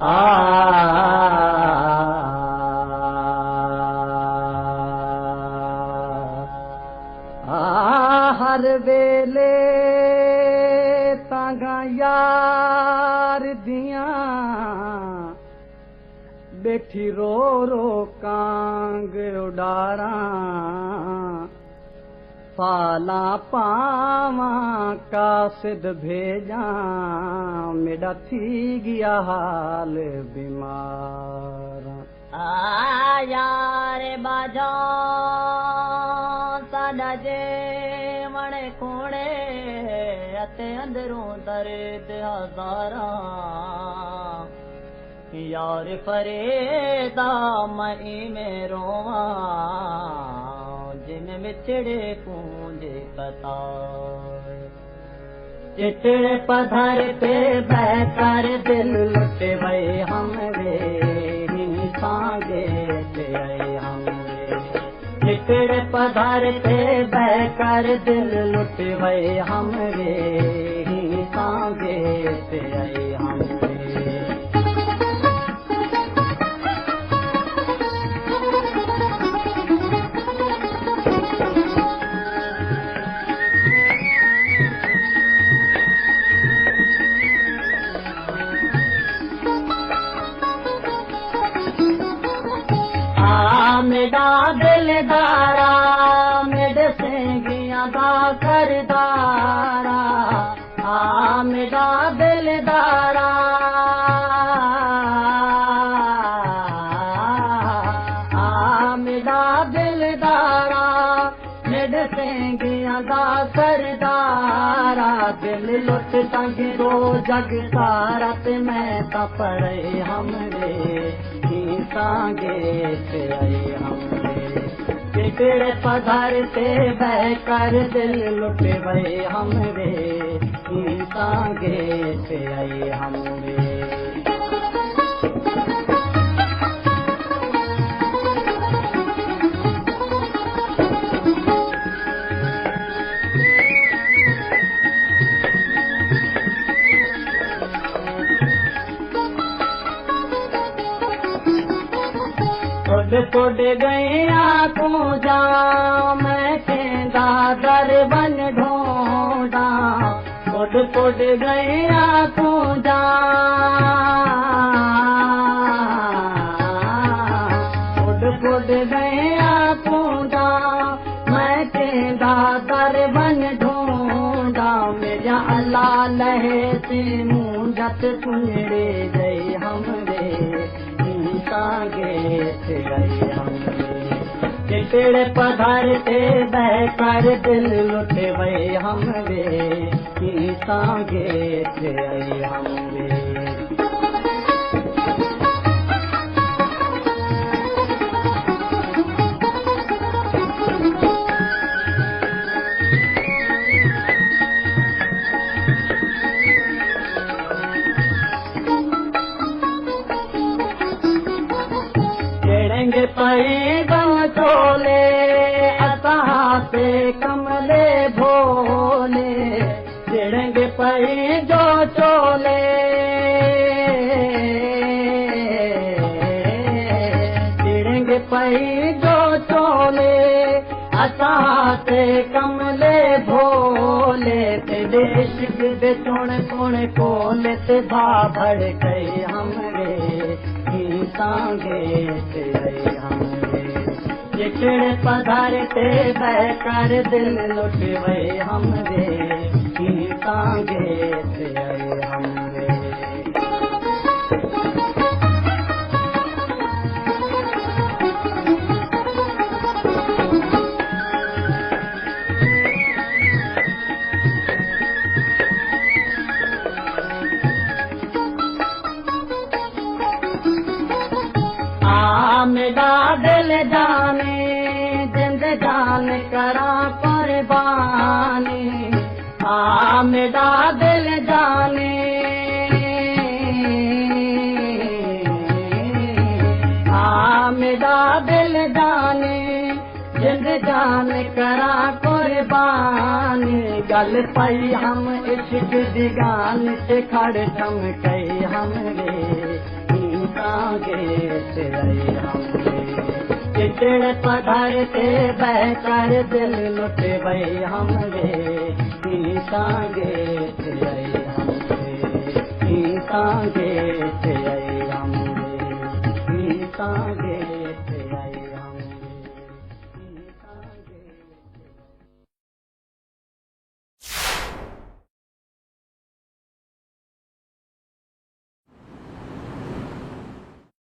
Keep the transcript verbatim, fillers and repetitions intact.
آ، آ، ہر ویلے تانگاں یار دیاں، ٻیٹھی رو رو کانگ اݙاراں۔ فالاں پاواں قاصد بھیڄاں، میݙا تھی ڳیا حال بیمار۔ آ یار ٻاجھاں ساݙا جیوݨ کوڑے، اتے اندروں درد ہزاراں۔ یار فریدا میں ایویں روواں، جیویں وچھڑے کوں جے قطار۔ چٹڑے پدھر تے بہہ کر دل لٹ وے ہم وے، ہی سانگے تے آئے ہم وے۔ ہکڑے پدھر تے بہہ کر دل لٹ وئے ہم وے، ہی سانگے تے آئے ہم وے۔ آ میݙا دلدارا، میݙے سینگیاں دا سردارا۔ آ میݙا دلدارا، آ میݙا دلدارا، میݙے سینگیاں دا سردارا۔ دل لٹ تنگ رو جڳ سارا، تے میں تاں پرے ہم وے، ہی سانگے تے آئے ہم وے۔ ہکڑے پدھر تے بہہ کر دل لٹ وئے ہم وے، ہی سانگے تے آئے ہم وے۔ تݙ تݙ ڳئیاں کوں جاں، میں کیندا در ونڄ ڈھونڈاں۔ تݙ تݙ ڳئیاں کوں جاں، تݙ تݙ ڳئیاں کوں جاں، میں کیندا در ونڄ ڈھونڈاں۔ میݙا اللہ لہے تے مونجھ تے سنڄڑے ڳئے ہم وے، ہی سانگے تے آئے ہم وے۔ ہکڑے پدھر تے بہہ کر دل لٹ وئے ہم وے، ہی سانگے تے آئے ہم وے۔ جڑنگ پئے ڳاں چولے، اساں تے کملے بھولے۔ جڑنگ پئے جو چولے، جڑنگ پئے جو چولے، اساں تے کملے بھولے۔ تیݙے عشق دے چݨ کݨ کولے، تے بھا بھڑکئے ہم وے، ہی سانگے تے آئے ہم وے۔ ہکڑے پدھر تے بہہ کر دل لٹ وئے ہم وے، ہی سانگے تے آئے ہم وے۔ آ میݙا دل جانے، جند جان کراں قربانی۔ آ میݙا دل جانے، آ میݙا دل جانے، جند جان کراں قربانی۔ ڳل پئی ہم عشق دی ڳالھ تے، کھڑ ٹھمکئے ہم وے، سانگے تے آئی ہم وے، چچڑ پدھر تے بہ کر دل لٹ وئی ہم وے، ای سانگے تے آئی ہم وے، ای سانگے تے آئی ہم وے، ای سانگے